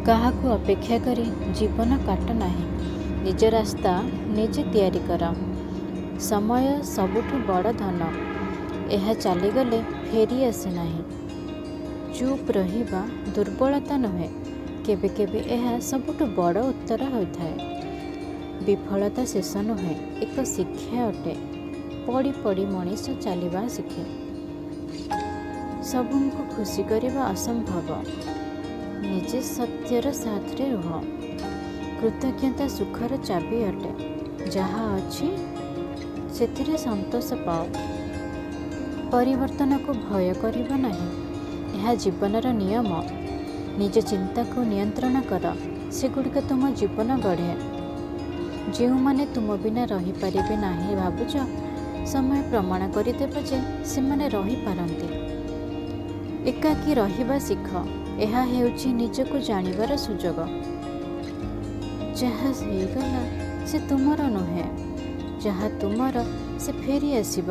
କାହାକୁ ଅପେକ୍ଷା କରି ଜୀବନ କାଟ ନାହିଁ, ନିଜ ରାସ୍ତା ନିଜେ ତିଆରି କର। ସମୟ ସବୁଠୁ ବଡ଼ ଧନ, ଏହା ଚାଲିଗଲେ ଫେରି ଆସେ ନାହିଁ। ଚୁପ୍ ରହିବା ଦୁର୍ବଳତା ନୁହେଁ, କେବେ କେବେ ଏହା ସବୁଠୁ ବଡ଼ ଉତ୍ତର ହୋଇଥାଏ। ବିଫଳତା ଶେଷ ନୁହେଁ, ଏକ ଶିକ୍ଷା ଅଟେ। ପଡ଼ି ପଡ଼ି ମଣିଷ ଚାଲିବା ଶିଖେ। ସବୁଙ୍କୁ ଖୁସି କରିବା ଅସମ୍ଭବ, ନିଜେ ସତ୍ୟର ସାଥରେ ରୁହ। କୃତଜ୍ଞତା ସୁଖର ଚାବି ଅଟେ। ଯାହା ଅଛି ସେଥିରେ ସନ୍ତୋଷ ପାଅ। ପରିବର୍ତ୍ତନକୁ ଭୟ କରିବ ନାହିଁ, ଏହା ଜୀବନର ନିୟମ। ନିଜ ଚିନ୍ତାକୁ ନିୟନ୍ତ୍ରଣ କର, ସେଗୁଡ଼ିକ ତୁମ ଜୀବନ ଗଢ଼େ। ଯେଉଁମାନେ ତୁମ ବିନା ରହିପାରିବେ ନାହିଁ ଭାବୁଛ, ସମୟ ପ୍ରମାଣ କରିଦେବ ଯେ ସେମାନେ ରହିପାରନ୍ତି। ଏକାକୀ ରହିବା ଶିଖ, ଏହା ହେଉଛି ନିଜକୁ ଜାଣିବାର ସୁଯୋଗ। ଯାହା ହେଇଗଲା ସେ ତୁମର ନୁହେଁ, ଯାହା ତୁମର ସେ ଫେରିଆସିବ।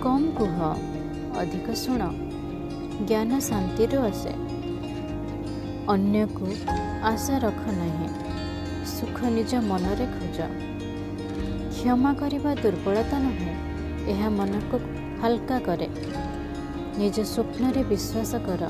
କମ୍ କୁହ, ଅଧିକ ଶୁଣ। ଜ୍ଞାନ ଶାନ୍ତିରୁ ଆସେ। ଅନ୍ୟକୁ ଆଶା ରଖ ନାହିଁ, ସୁଖ ନିଜ ମନରେ ଖୋଜ। କ୍ଷମା କରିବା ଦୁର୍ବଳତା ନୁହେଁ, ଏହା ମନକୁ ହାଲକା କରେ। ନିଜ ସ୍ୱପ୍ନରେ ବିଶ୍ୱାସ କର,